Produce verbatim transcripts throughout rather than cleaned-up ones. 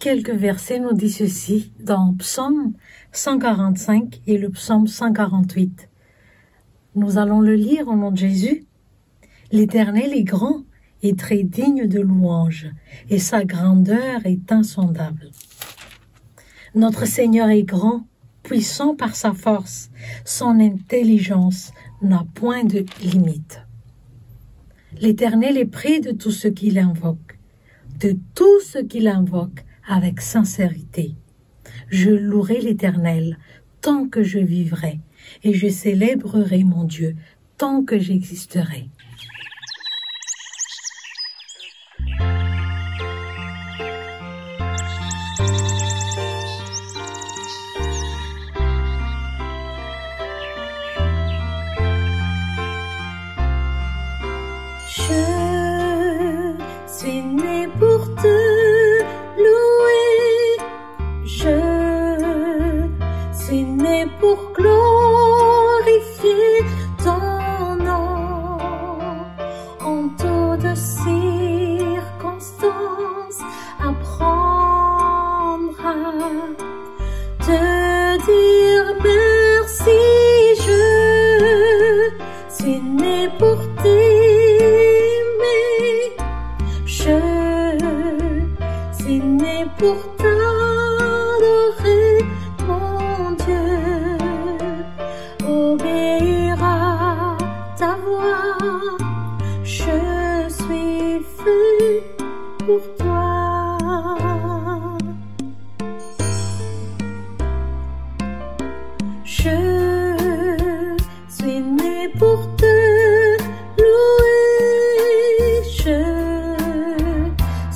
Quelques versets nous disent ceci dans Psaume cent quarante-cinq et le Psaume cent quarante-huit. Nous allons le lire au nom de Jésus. L'Éternel est grand et très digne de louange, et sa grandeur est insondable. Notre Seigneur est grand, puissant par sa force, son intelligence n'a point de limite. L'Éternel est près de tous ceux qui l'invoquent, de tous ceux qui l'invoquent avec sincérité. Je louerai l'Éternel tant que je vivrai, et je célébrerai mon Dieu tant que j'existerai. Je suis né pour te louer, je suis né pour glorifier ton nom. En toutes circonstances, apprendre à te dire merci. Je suis né pour t'aimer, je suis né pour t'adorer, mon Dieu. Obéir à ta voix, je suis fait pour toi. Je suis né pour te louer, je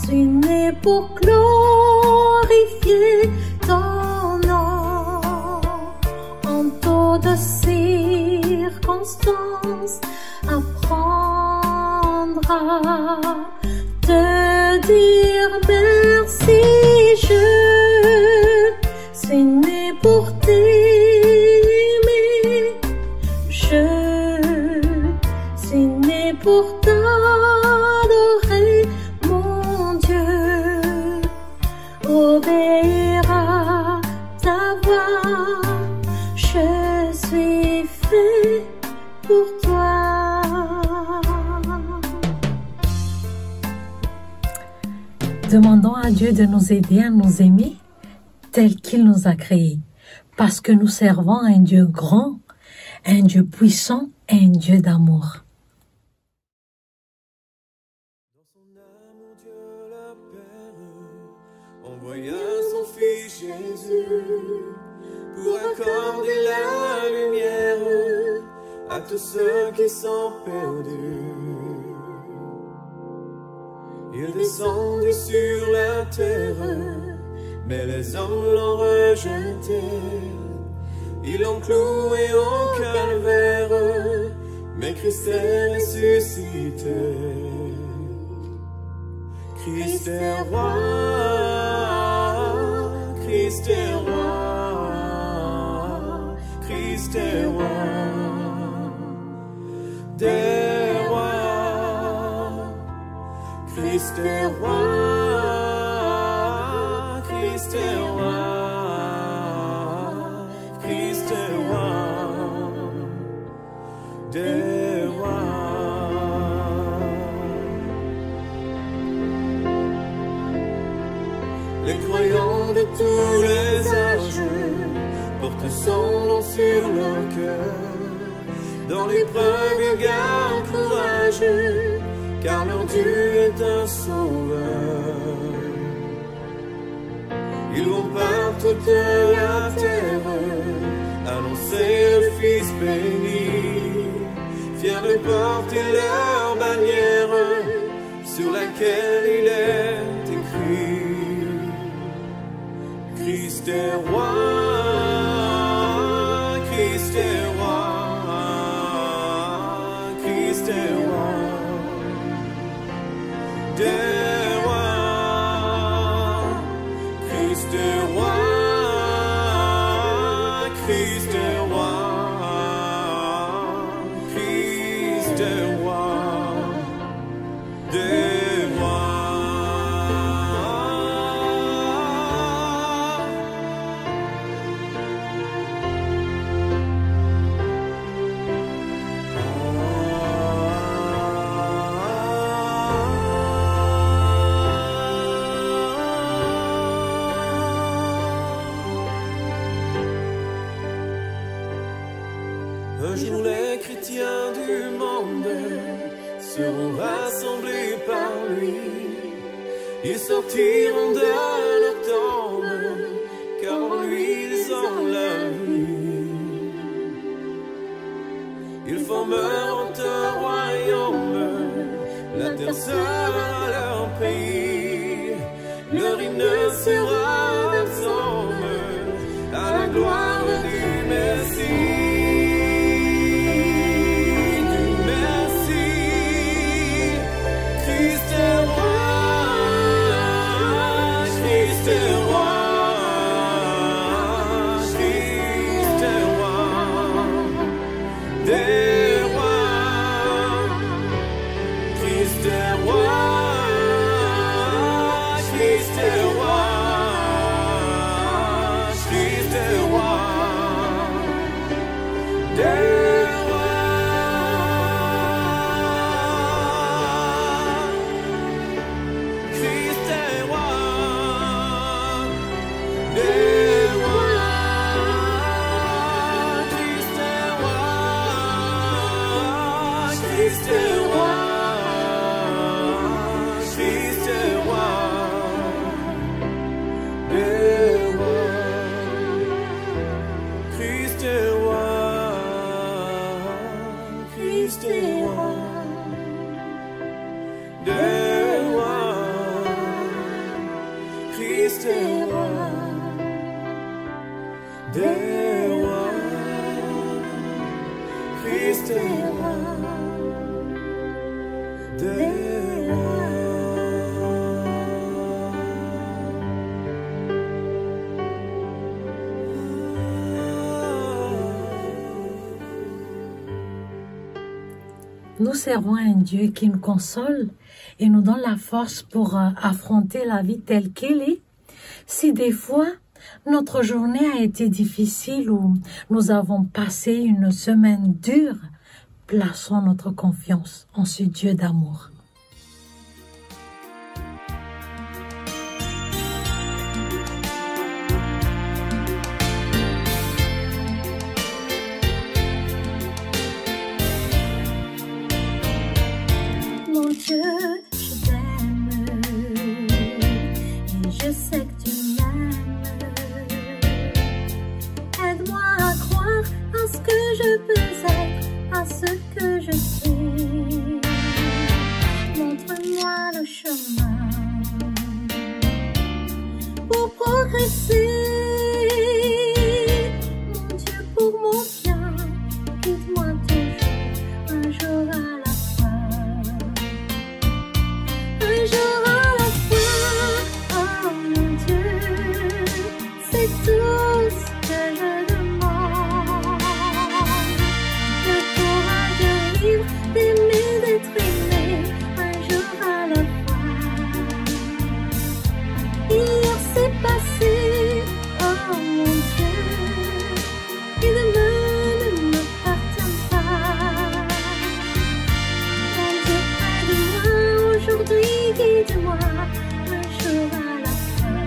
suis né pour glorifier ton nom. En toutes circonstances, apprendre à te dire merci. Je suis né pour t'aimer, je suis né pour t'adorer, mon Dieu. Obéir à ta voix, je suis fait pour toi. Demandons à Dieu de nous aider à nous aimer tel qu'il nous a créés, parce que nous servons un Dieu grand, un Dieu puissant, un Dieu d'amour. Dans son amour, Dieu le Père envoya son Fils Jésus pour accorder la lumière à tous ceux qui sont perdus. Il descendit sur la terre, mais les hommes l'ont rejeté. Ils l'ont cloué au calvaire, mais Christ est ressuscité. Christ est roi, Christ est roi, Christ est roi des rois. Christ est roi, Christ est roi, Christ est roi des rois. Les croyants de tous les âges portent son nom sur leur cœur. Dans l'épreuve, ils gardent courage, car leur Dieu est un sauveur. Ils vont par toute la terre annoncer le Fils béni, fiers de porter leur bannière sur laquelle il est écrit : Christ est roi, Christ est roi, Christ est roi des rois. Christ est roi, Christ est roi, Christ est roi des rois. Les chrétiens du monde seront rassemblés par lui. Ils sortiront de leur tombe, car en lui ils ont la vie. Ils formeront un royaume, la terre sera leur pays. Leur hymne sera un psaume à la gloire du Messie, du Messie. Christ est roi, Christ est roi, Christ est roi. Des rois, Christ est roi, Christ est roi, Christ est roi. Des rois, Christ est roi, des rois, Christ est roi, Christ est roi, Christ est roi, des rois, Christ est roi, Christ est roi. Des rois, Christ est roi. Des rois, Christ est roi. Des rois. Nous servons un Dieu qui nous console et nous donne la force pour, euh, affronter la vie telle qu'elle est. Si des fois, notre journée a été difficile ou nous avons passé une semaine dure, plaçons notre confiance en ce Dieu d'amour. Mon Dieu, je t'aime et je sais que tu m'aimes. Aide-moi à croire à ce que je peux être, à ce que je suis. Montre-moi le chemin pour progresser. Mon Dieu, pour mon bien, guide-moi toujours, un jour à la fois. Un jour à la fois, oh mon Dieu, c'est tout ce que je demande. Le courage de vivre, d'aimer, d'être aimé, un jour à la fois. Hier c'est passé, oh mon Dieu, et demain ne m'appartient pas. Mon Dieu, aide-moi aujourd'hui, guide-moi, un jour à la fois.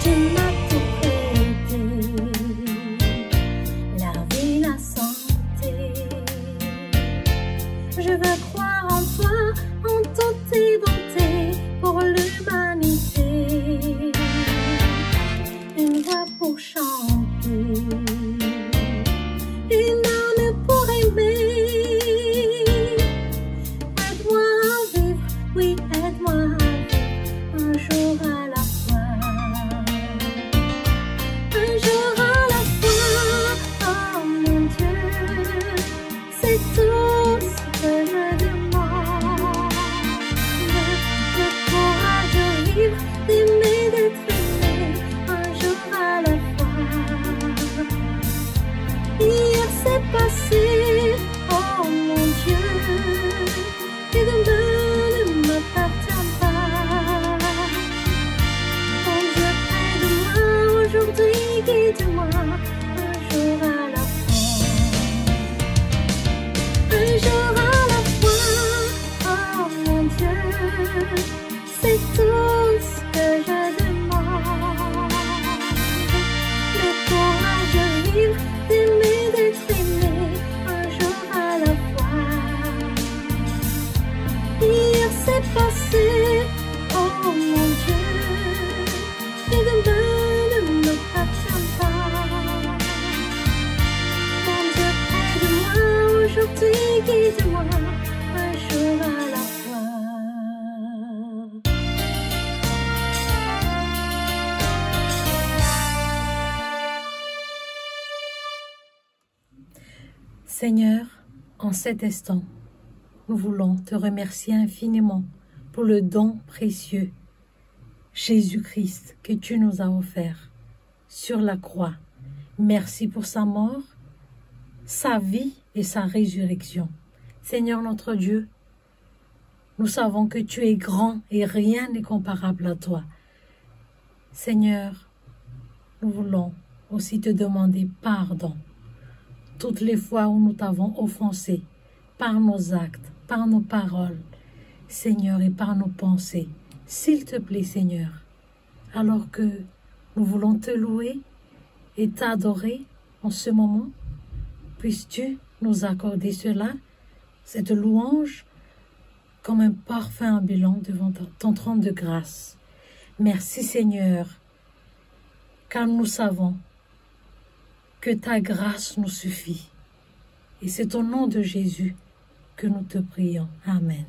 Tu m'as tout prêté, la vie, la santé. Je veux croire en toi, en toutes tes bontés pour l'humanité. Une voix pour chanter, une âme pour aimer. Aide-moi à vivre, oui, aide-moi à vivre un jour à la fois. Tout ce que je demande, le courage de vivre, d'aimer, d'être aimé, un jour à la fois. Hier c'est passé, oh mon Dieu, et demain ne m'appartient pas. Mon Dieu, aide-moi aujourd'hui, guide-moi, un jour à la fois. Seigneur, en cet instant, nous voulons te remercier infiniment pour le don précieux, Jésus-Christ, que tu nous as offert sur la croix. Merci pour sa mort, sa vie et sa résurrection. Seigneur notre Dieu, nous savons que tu es grand et rien n'est comparable à toi. Seigneur, nous voulons aussi te demander pardon toutes les fois où nous t'avons offensé par nos actes, par nos paroles, Seigneur, et par nos pensées. S'il te plaît, Seigneur, alors que nous voulons te louer et t'adorer en ce moment, puisses-tu nous accorder cela, cette louange, comme un parfum ambulant devant ton trône de grâce. Merci Seigneur, car nous savons que ta grâce nous suffit. Et c'est au nom de Jésus que nous te prions. Amen.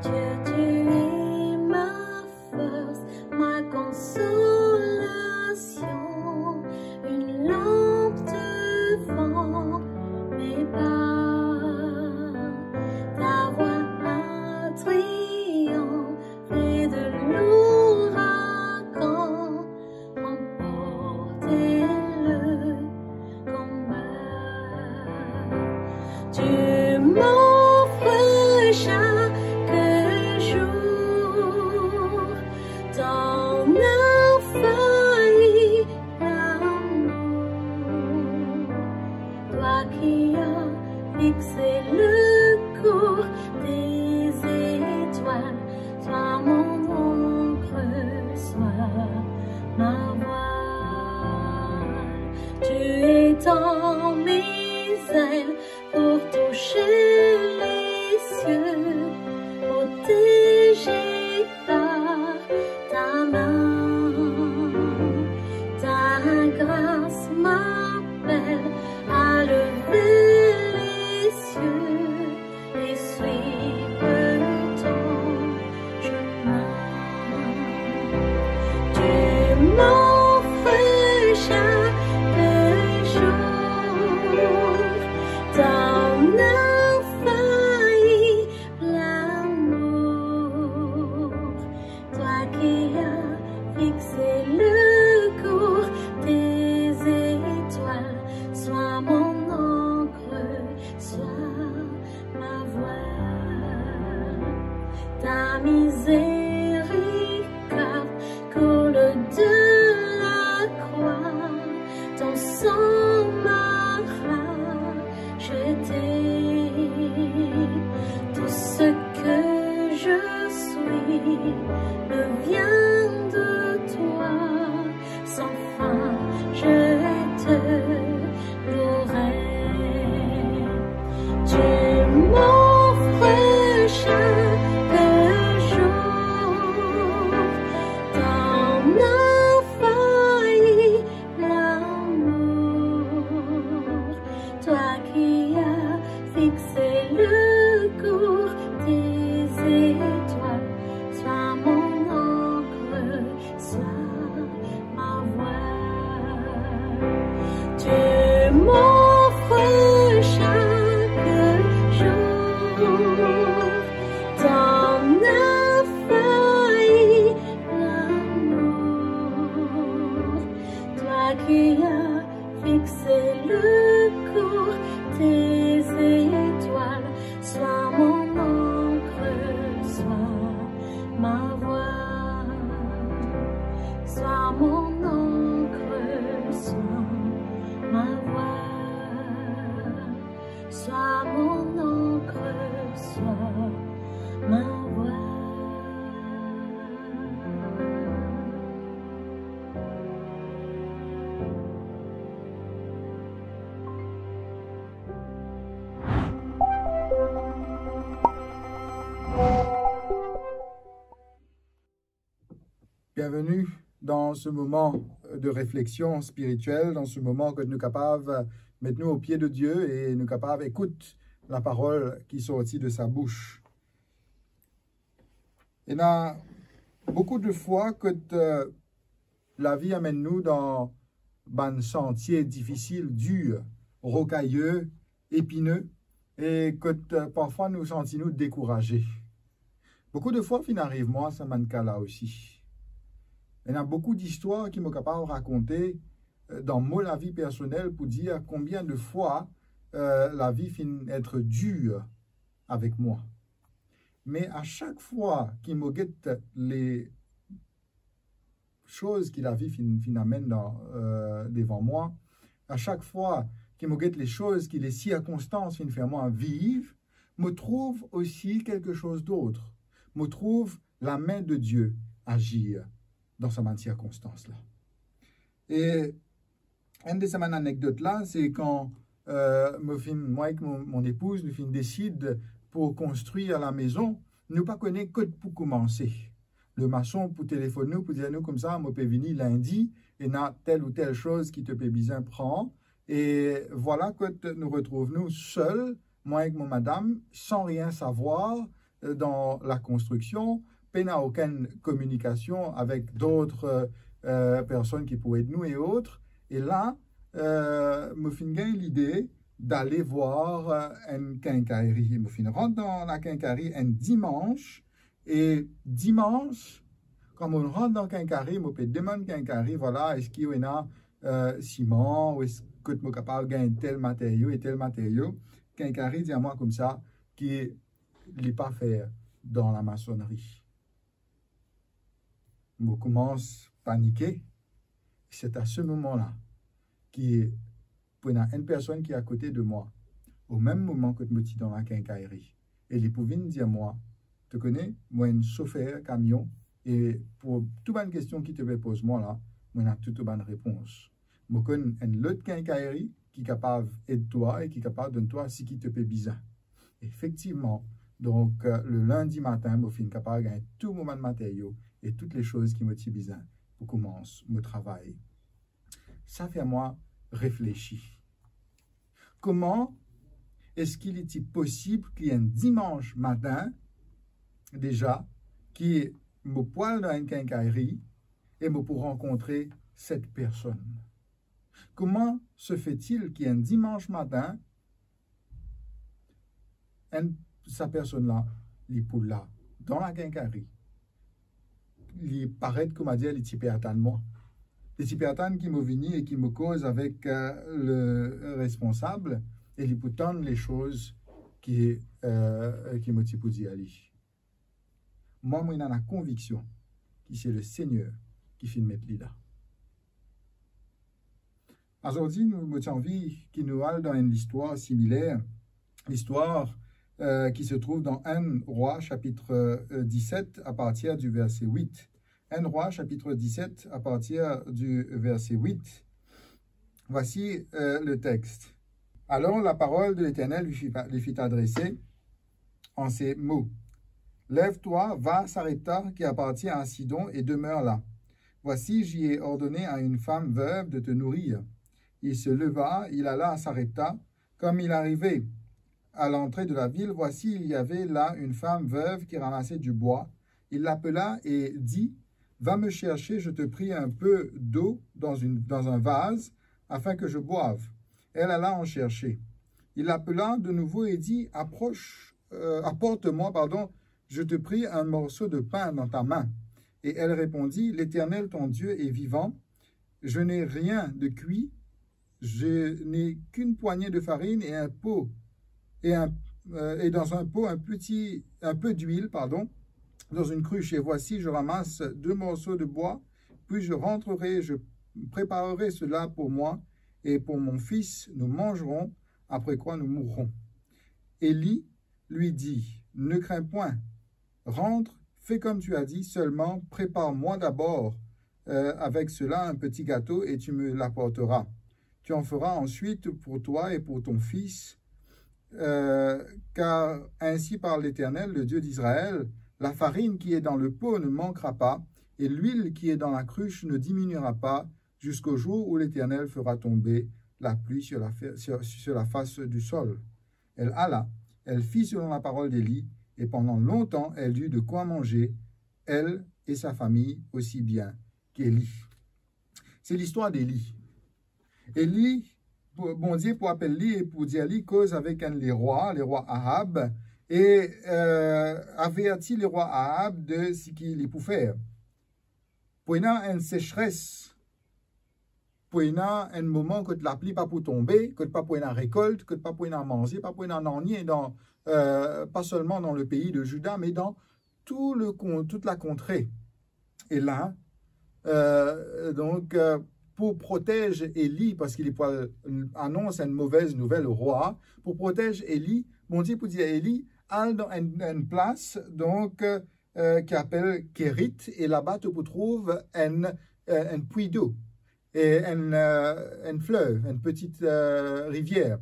Dieu, tu es ma force, ma consolation, une lampe devant mes pas. Ta voix attrayante fait de l'ouragan remporter le combat. Tu m'offres chaque jour ton infaillible amour. Toi qui as fixé le cours des étoiles, sois mon ancre, sois ma voile. Tu étends mes ailes pour toucher les cieux, protégé par ta main. Ta grâce m'appelle à lever les cieux et suivre ton chemin. Tu m'offres chaque jour ton infaillible amour. Toi qui as fixé le cours des étoiles, sois mon ancre, sois ma voile. Ta miséricorde coule de la croix, ton sang m'a racheté. Tout ce que je suis me vient de toi, sans fin je te louerai. Tu m'offres chaque jour ton infaillible amour. Toi qui as fixé le cours des étoiles, sois mon ancre, sois ma voile. Tu m'offres chaque jour ton infaillible amour. Toi qui as fixé le cours des étoiles, sois mon ancre, sois ma voile, sois Bienvenue dans ce moment de réflexion spirituelle, dans ce moment que nous capables mettre nous au pied de Dieu et nous capables écouter la parole qui sortit de sa bouche. Ena boukou de fwa kot, euh, lavi amenn nou dan bann santie difisil, dir, rokaye, epine, e kot, euh, parfwa nou santi nou dekouraze. Boukou de fwa finn ariv mwa sa bann ka la osi. Ena boukou distwar ki mo kapav rakonte, euh, dan mo lavi personel pou dir konbien de fwa, euh, lavi finn et dir avek mwa. Me a sak fwa ki mo get le soz ki lavi finn, finn amenn dan, euh, devan mwa, a sak fwa ki mo get le soz ki le sirkonstans finn fer mwa viv, mo trouv osi kelke soz dot. Mo trouv lame de Dieu azir dan sa bann sirkonstans la. E enn de sa bann anekdot la, se kan, euh, mo finn, mwa ek mo, mo epouz, nou finn desid pou konstrir lamezon, nou pa kone kot pou koumanse. Le mason pou telefonn nou, pou dir nou koumsa, mo pe vini lindi, ena tel ou tel soz ki to pe bizin pran. E vwala kot nou retrouv nou sel, mwa ek mo madam, san rien savwar, euh, dan lakonstriksion, pena okenn kominikasion avek dot, euh, personn ki pou ed nou e ot. E la, euh, mo finn gagn lide dale vwar, euh, enn kenkayri. Mo finn rant dan lakenkayri enn dimans, e dimans, kan mo rant dan kenkayri, mo pe demann kenkayri, vwala, eski ou ena, euh, siman, ou es-, kot mo kapav gagn tel materio e tel materio. Kenkayri dir mwa koumsa ki li pa fer dan lamasonnri. Mo koumans panike. Se a se moman la ki pou ena enn personn ki akote de mwa, o mem moman kot mo ti dan lakenkayri, e li pou vinn dir mwa, to kone, mo enn sofer kamion, e pou tou bann kestion ki to pe poz mwa la, mo ena tou, tou bann repons. Mo konn enn lot kenkayri ki kapav ed twa e ki kapav donn twa seki to pe bizin. Efektivman, donk, euh, le lindi matin, mo finn kapav gagn tou mo bann materio e tou le soz ki mo ti bizin pou koumans mo travay. Sa fer mwa reflesi. Kouma eski li ti posib ki enn dimans matin, deza, ki mo pou al dan enn kenkayri e mo pou rankontre set personn? Comment se fait-il ki enn dimans matin, enn, sa personn la, li pou la, dan lakenkayri, li paret, kouma dir, li ti pe atann mwa. Li ti pe atann ki mo vini e ki mo koz avek, euh, le responsab, e li pou tann le soz ki, euh, ki mo ti pou dir li. Mwa, mo ena lakonviksion ki se Lesegner ki finn met li la. Azordi, nou, mo ti anvi ki nou al dan enn listwar similer, listwar, euh, ki se trouv dan enn Rwa, sapit, euh, diset, a partir di verse wit. Enn Rwa, sapit diset, a partir di verse wit. Voici, euh, le texte. Alors la parole de l'Éternel lui fut, lui fut adressée en ces mots. Lève-toi, va à Sarepta qui appartient à Sidon et demeure là. Voici, j'y ai ordonné à une femme veuve de te nourrir. Il se leva, il alla à Sarepta. Comme il arrivait à l'entrée de la ville, voici, il y avait là une femme veuve qui ramassait du bois. Il l'appela et dit, va me chercher, je te prie, un peu d'eau dans une, dans un vase, afin que je boive. Elle alla en chercher. Il l'appela de nouveau et dit, approche, euh, apporte-moi, pardon, je te prie, un morceau de pain dans ta main. Et elle répondit, l'Éternel ton Dieu est vivant, je n'ai rien de cuit, je n'ai qu'une poignée de farine et un pot, et un, euh, et dans un pot un petit, un peu d'huile, pardon, dans une cruche. Et voici, je ramasse deux morceaux de bois, puis je rentrerai, je préparerai cela pour moi et pour mon fils, nous mangerons, après quoi nous mourrons. Élie lui dit, ne crains point, rentre, fais comme tu as dit, seulement prépare-moi d'abord, euh, avec cela un petit gâteau et tu me l'apporteras. Tu en feras ensuite pour toi et pour ton fils, euh, car ainsi parle l'Éternel, le Dieu d'Israël, la farine qui est dans le pot ne manquera pas, et l'huile qui est dans la cruche ne diminuera pas jusqu'au jour où l'Éternel fera tomber la pluie sur la, sur, sur la face du sol. Elle alla, elle fit selon la parole d'Élie, et pendant longtemps elle eut de quoi manger, elle et sa famille aussi bien qu'Élie. Se listwar Eli. Eli, pou, Bondie pou apel li e pou dir li koz avek enn lerwa, lerwa Ahab, e, eh, averti lerwa Ahab de seki li pou fer. Pou ena enn sesres, pou ena enn moman kot lapli pa pou tonbe, kot pa pou ena rekolt, kot pa pou ena manze, pa pou ena nanye dan, eh, pa selman dan lepei de Zida, me dan tou le kon-, tout lakontre. E la, eh, donk, eh, pou protez Eli, parski li pou al anons enn move nouvel o rwa, pou protez Eli, Bondie pou dir Eli, al dan enn, enn plas, donk, eh, ki apel Kerit, e laba to pou trouv enn, eh, enn pwi dlo, e enn, eh, enn flev, enn peti, eh, rivier.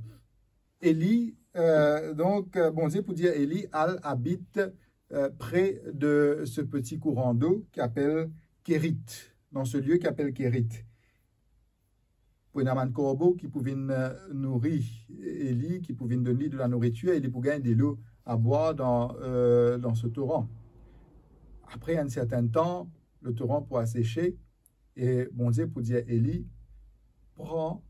Eli, eh, donk, eh, Bondie pou dir Eli, al abit, eh, pre de se peti kouran dlo ki apel Kerit, dan se lie ki apel Kerit. Pou ena bann korbo ki pou vinn, eh, nouri Eli, ki pou vinn donn li de lanouritir, e li pou gagn delo a bwar dan, eh, dan se toran. Apre enn sertenn tan, le toran pou asese, e Bondie pou dir Eli, pran,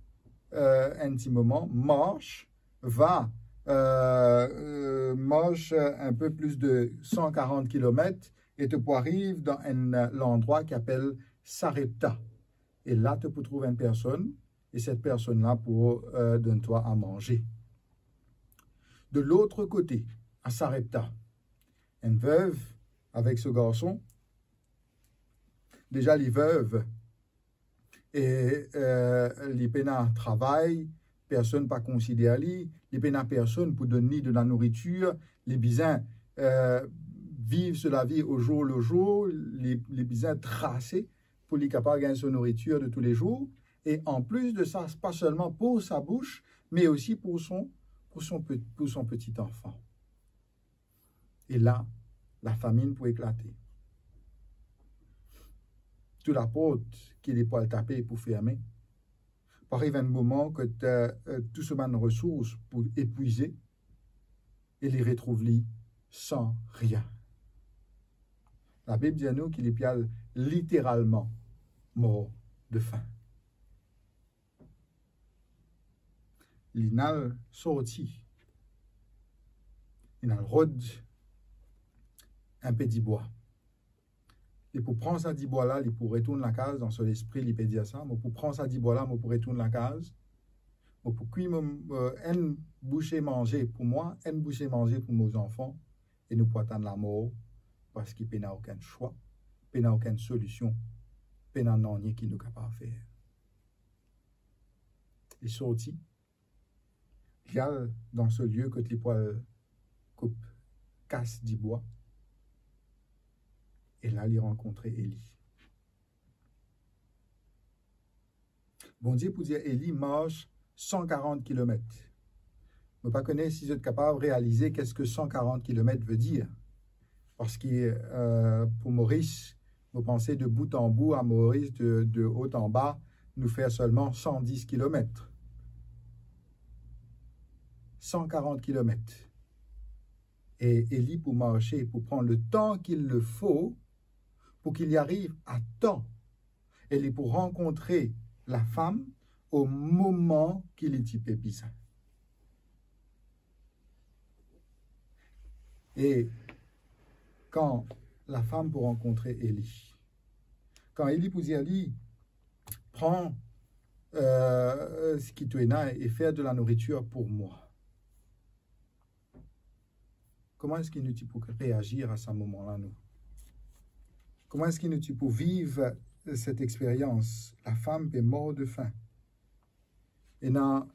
eh, enn ti moman, mars, va, eh, eh, mars, eh, enn pe plis de san karant kilomet, e to pou ariv dan enn, eh, landrwa ki apel Sarepta. E la to pou trouv enn personn, e set personn la pou, eh, donn twa a manze. De lot kote, a Sarepta, enn vev avek so garson, deza li vev, e, eh, li pena travay, personn pa konsider li, li pena personn pou donn li de lanouritir, li bizin, eh, viv so lavi o zour le zour, li, li bizin trase pou li kapav gagn so nouritir de toulezour. E anplis de sa, pa selman pou sa bous, me osi pou son, pou son pe-, pou son peti anfan. E la, lafaminn pou eklate. Tou laport ki li pou al tape pou ferme. Pou ariv enn moman kot, eh, eh, tou so bann resours pou epwize, e li retrouv li san rien. Labib dir nou ki li pe al literalman mor de fin. Li'nn al sorti, li'nn al rod enn pe dibwa. Li pou pran sa dibwa la, li pou retourn lakaz. Dan so lespri, li pe dir sa, mo pou pran sa dibwa la, mo pou retourn lakaz. Mo pou kwi mo, eh, enn bouse manze pou mwa, enn bouse manze pou mo zanfan, e nou pou atann lamor, parski pena okenn swa, pena okenn solision, pena nanye ki nou kapav fer. Li sorti, li al dan so lie kot li pou al koup kas dibwa, e la li rankontre Eli. Bondie pou dir Eli mars san karant kilomet. Mo pa kone si zot kapav realize kiske san karant kilomet ve dir. Parski, eh, pou Moris, mo panse de bout an bout a Moris, de, de ot an ba, nou fer selman san dis kilomet. San karant kilomet. E, e li pou marse, pou pran le tan ki le fo pou ki li ariv a tan. E li pou rankontre lafam o moman ki li ti pe bizin. E kan lafam pou rankontre Eli, kan Eli pou dir li, pran, eh, seki to ena e fer de lanouritir pou mwa. Kouma eski nou ti pou reazir a sa moman la, nou? Kouma eski nou ti pou viv, eh, set experyans? Lafam pe mor de fin. Ena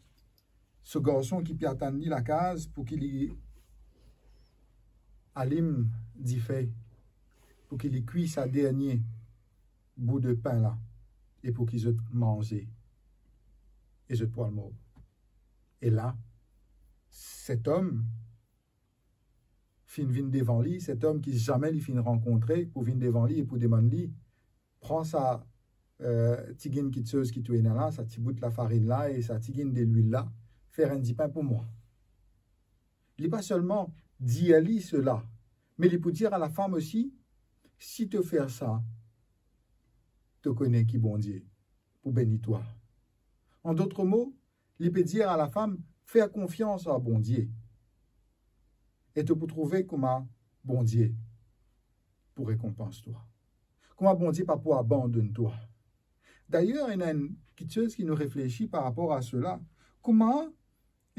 so garson ki pe atann li lakaz pou ki li alim dife, pou ki li kwi sa dernie bout de pin la, e pou ki zot manze, e zot pou al mor. E la, set om finn vinn devan li, set om ki zame li finn rankontre, pou vinn devan li e pou demann li, pran sa, eh, tiginn kitsoz ki to ena la, sa tibout lafarinn la e sa tiginn delwil la, fer enn dipin pou mwa. Li pa selman dir li sela, me li pou dir a lafam osi, si to fer sa, to kone ki Bondie pou beni twa. An dot mo, li pe dir a lafam, fer konfians ar Bondie. E to pou trouve kouma Bondie pou rekonpans twa. Kouma Bondie pa pou abandonn twa. Dayer, ena enn kitsoz ki nou reflesi par rapor a sela. Kouma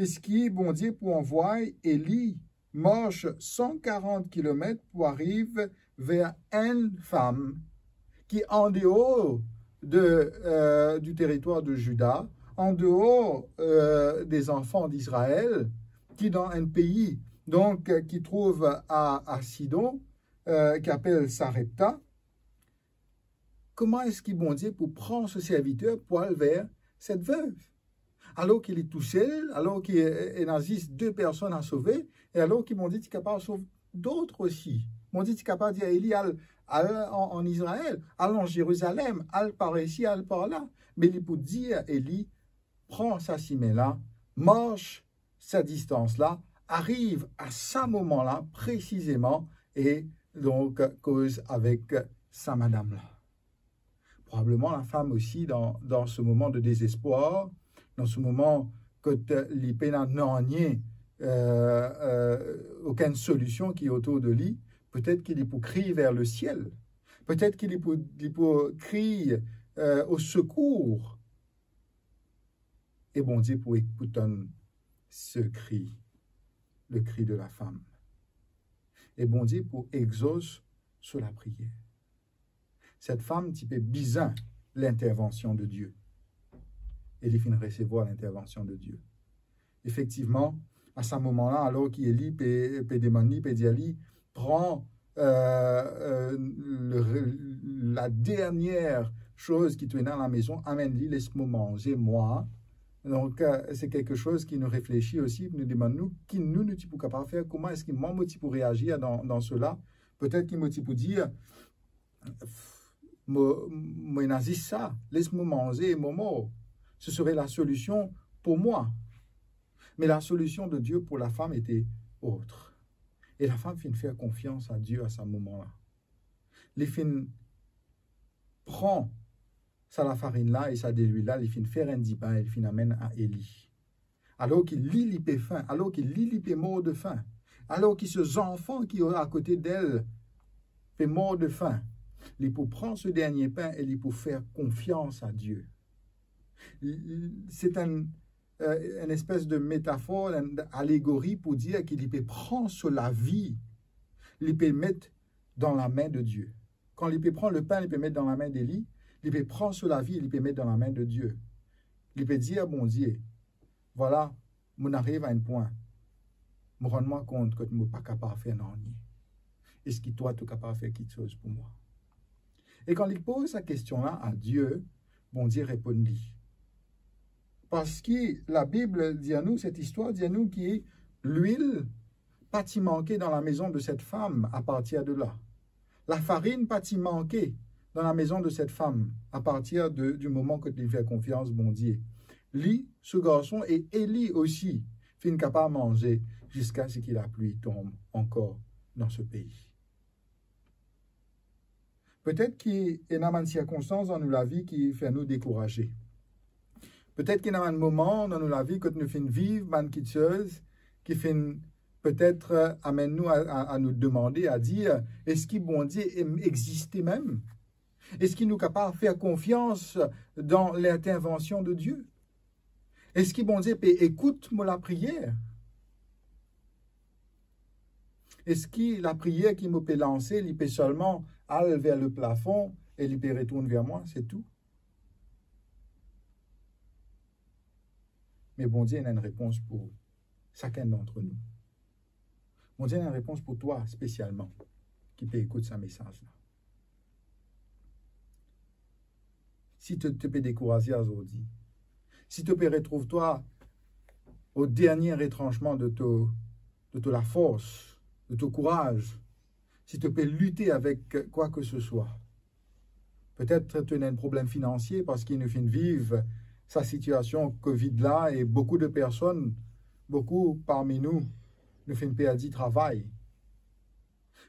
eski Bondie pou anvway Eli mars san karant kilomet pou ariv ver enn fam ki andeor de, eh, du teritwar de Zida, andeor, eh, de zanfan Izrael, ki dan enn pei, donk, ki trouv a, a Sidon, eh, ki apel Sarepta? Kouma eski Bondie pou pran so serviter pou al ver set vev? Alor ki li tousel, alor ki, eh, ena zis de personn a sove, e alor ki Bondie ti kapav sov dot osi. Bondie ti kapav dir Eli, al, al an, an Izrael, al an Zerizalem, al par isi, al par la. Me li pou dir Eli, pran sa sime la, mars sa distans la, ariv a sa moman la presizeman, e donk koz avek sa madam la. Probableman lafam osi dan, dan se moman de dezespwar, dan se moman kot li pena nanye, eh, eh, okenn solision ki otour de li, petet ki li pou kriy ver lesiel, petet ki li pou, li pou kriy, eh, au secours. E Bondie pou ekout se kri, le cri de la femme. E Bondie pou exos so lapriyer. Set fam ti pe bizin lintervansion de Die. E li finn resevwar lintervansion de Die. Efektivman, a sa moman la, alor ki Eli pe, pe demann li, pe dir li, pran, eh, eh, le re-, la dernie soz ki to ena lamezon, amenn li, les mo manze, mwa. Donk, eh, se kiksoz ki nou reflesi osi, nou demann nou, ki nou, nou ti pou kapav fer, kouma eski mwa, mo ti pou reazir dan, dan sela? Petet ki mo ti pou dir, mo, mo ena zis sa, les mo manze e mo mor. Ce serait la solution pour moi. Mais la solution de Dieu pour la femme était autre. E lafam finn fer konfians a Die a sa moman la. Li finn pran sa lafarinn la e sa delwil la, li finn fer enn dipin e li finn amenn a Eli. Alor ki li, li pe fin, alor ki li, li pe mor de fin, alor ki se zanfan ki akote de li pe mor de fin, li pou pran se dernie pin e li pou fer konfians a Die. Li, li, se enn, eh, enn espes de metafor, enn alegori pou dir ki li pe pran so lavi, li pe met dan lame de Die. Kan li pe pran lepin, li pe met dan lame de li, li pe pran so lavi, li pe met dan lame de Die. Li pe dir a Bondie, vwala, mo ariv a enn pwin, mo rann mwa kont kot mo pa kapav fer nanye. Eski twa, to kapav fer kiksoz pou mwa? E kan li poz sa kestion la a Die, Bondie reponn li. Parski Labib dir nou, set istwar dir nou ki lwil pa ti manke dan lamezon de set fam apartir de la. Lafarinn pa ti manke dan lamezon de set fam apartir de, di moman kot li fer konfians Bondie. Li, so garson e Eli osi finn kapav manze ziska seki lapli tonm ankor dan so pei. Petet ki ena bann sirkonstans dan nou lavi ki fer nou dekouraze. Petet ki ena bann moman dan nou lavi kot nou finn viv bann kiksoz ki finn petet, eh, amenn nou a, a, a nou demande, a dir, eski Bondie em-, existe mem? Eski nou kapav fer konfians dan lintervansion de Die? Eski Bondie pe ekout mo lapriyer? Eski lapriyer ki mo pe lanse, li pe selman al ver leplafon e li pe retourn ver mwa, se tou? Me Bondie ena enn repons pou sakenn dantre nou. Bondie ena enn repons pou twa spesialman ki pe ekout sa mesaz la. Si to, to pe dekouraze azordi, si to pe retrouv twa o dernie retransman de to, de to lafors, de to kouraz, si to pe lite avek kwa ke se swa, Petet to ena enn problem finansie parski nou finn viv sa sitiasion Covid la e boukou de personn, boukou parmi nou, nou finn perdi travay.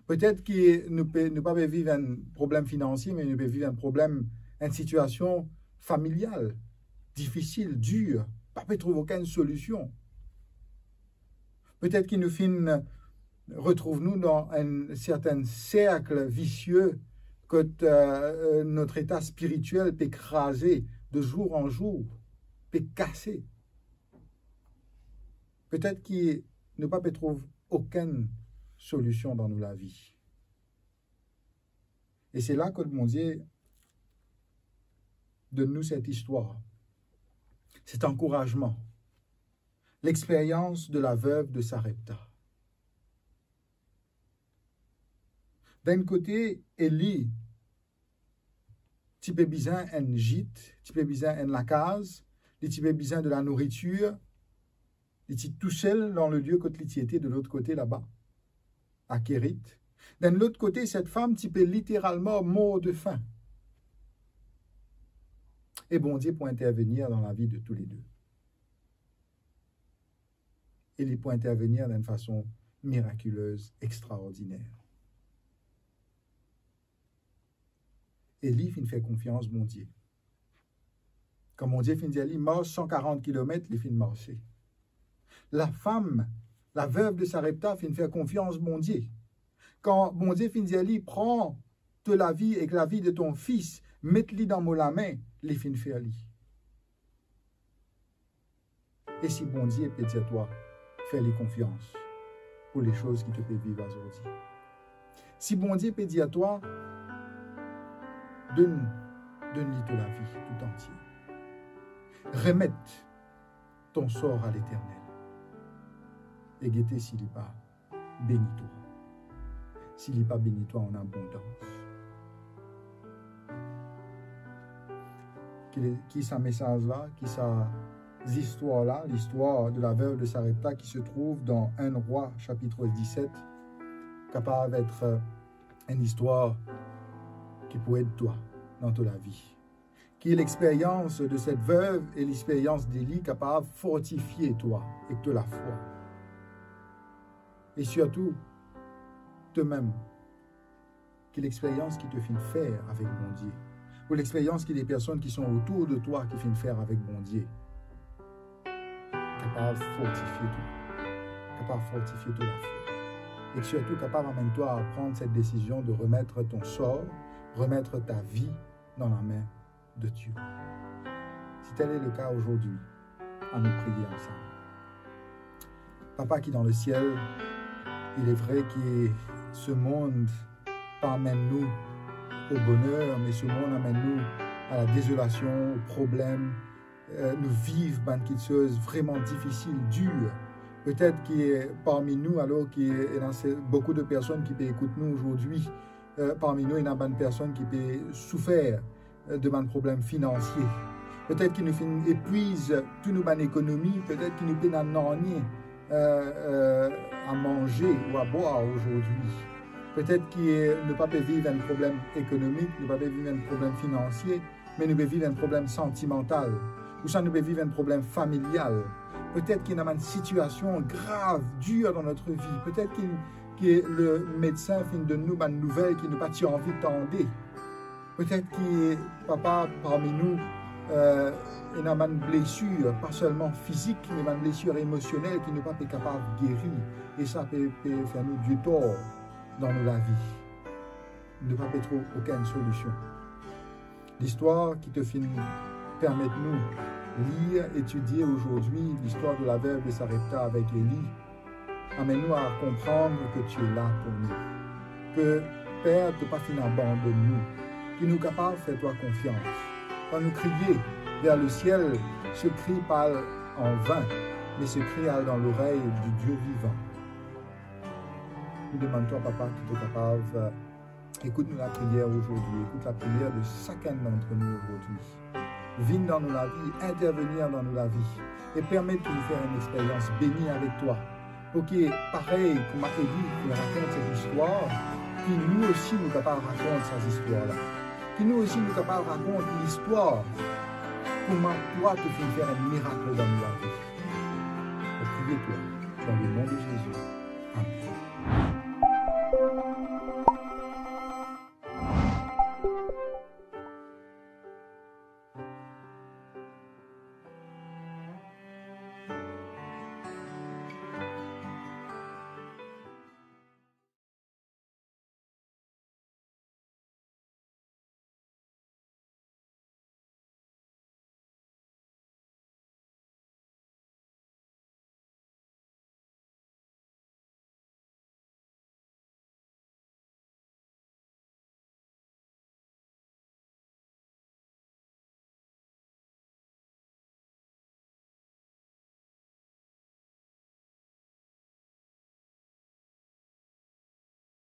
Petet ki nou pe, nou pa pe viv enn problem finansie, me nou pe viv enn problem, enn sitiasion familial difisil, dir, pa pe trouv okenn solision. Petet ki nou finn retrouv nou dan enn serten serk visie kot, eh, notre eta spiritiel pe kraze de zour an zour, pe kase. Petet ki nou pa pe trouv okenn solision dan nou lavi. E se la kot Bondie donn nou set istwar, set ankourazman, lexperyans de la veuve de Sarepta. Dan enn kote, Eli ti pe bizin enn zit, ti pe bizin enn lakaz, li ti pe bizin de la nouritir, li ti tousel dan le lie kot li ti ete de lot kote laba, a Kerit. Dan lot kote, set fam ti pe literalman mor de fin. E Bondie pou intervenir dan lavi de toule de. E li pou intervenir dan enn fason mirakilez, extraordiner. Eli finn fer konfians Bondie. Kan Bondie finn dir li mars san karant kilomet, li finn marse. Lafam, la veuve de Sarepta finn fer konfians Bondie. Kan Bondie finn dir li, pran to lavi ek lavi de ton fis, met li dan mo lame, li finn fer li. E si Bondie pe dir twa, fer li konfians pou le soz ki to pe viv azordi. Si Bondie pe dir twa, donn, donn li to lavi tou antie. Remet ton sor a Leternel. E gete si li pa beni twa. Si li pa beni twa an abondans. Ki, ki sa mesaz la, ki sa zistwar la, listwar de la veuve de Sarepta ki se trouv dan enn Rwa, sapit diset, kapav et, euh, enn istwar ki pou ed twa dan to lavi. Ki lexperyans de set veuve e lexperyans de Eli kapav fortifie twa ek to lafwa. E sirtou, to mem, ki lexperyans ki to finn fer avek Bondie, ou lexperyans ki de personn ki son otour de twa ki finn fer avek Bondie, kapav fortifie twa, kapav fortifie to lafwa, e sirtou kapav amenn twa a pran set desizion de remet ton sor, remet ta vi dan lame de Dieu. Si tel est le cas aujourd'hui, anou priye ansam. Papa ki dan lesiel, il est vrai ki se mond pa amenn nou o boner, me se mond amenn nou a la dezolasion, o problem. Euh, nou viv bann kiksoz vreman difisil, dir. Petet ki, euh, parmi nou, alor ki, euh, ena se, boukou de personn ki pe ekout nou azordi, euh, parmi nou, ena bann personn ki pe soufer, euh, de bann problem finansie. Petet ki nou finn epwiz tou nou bann ekonomi, petet ki nou pena nanye, euh, euh, a manze ou a bwar azordi. Petet ki, euh, nou pa pe viv enn problem ekonomik, nou pa pe viv enn problem finansie, me nou pe viv enn problem santimantal, ouswa nou pe viv enn problem familial. Petet ki ena bann sitiasion grav, dir dan notre vi. Petet ki, ki le medsin finn donn nou bann nouvel ki nou pa ti anvi tande. Petet ki, Papa, parmi nou, euh, ena bann blesir, pa selman fizik, me bann blesir emosionel ki nou pa pe kapav geri, e sa pe, pe fer nou ditor dan nou lavi. Nou pa pe trouv okenn solision. Listwar ki to finn permet nou lir, etidie azordi, listwar de la veuve de Sarepta avek Eli, amenn nou a konpran ke to la pou nou. Ke, Per, to pa finn abandonn nou, ki nou kapav fer twa konfians. Kan nou kriye ver lesiel, se kri pa al an vin, me se kri al dan lorey di Die vivan. Nou demann twa, Papa, ki to kapav, euh, ekout nou lapriyer azordi, ekout lapriyer de sakenn dantre nou azordi. Vinn dan nou lavi, intervenir dan nou lavi, e permet nou fer enn experyans beni avek twa, pou ki, parey kouma Eli finn rakont set istwar, ki nou osi nou kapav rakont sa zistwar la. Ki nou osi nou kapav rakont listwar kouma twa to finn fer enn mirak dan nou lavi. Mo priye twa, dan le nom de Zezi.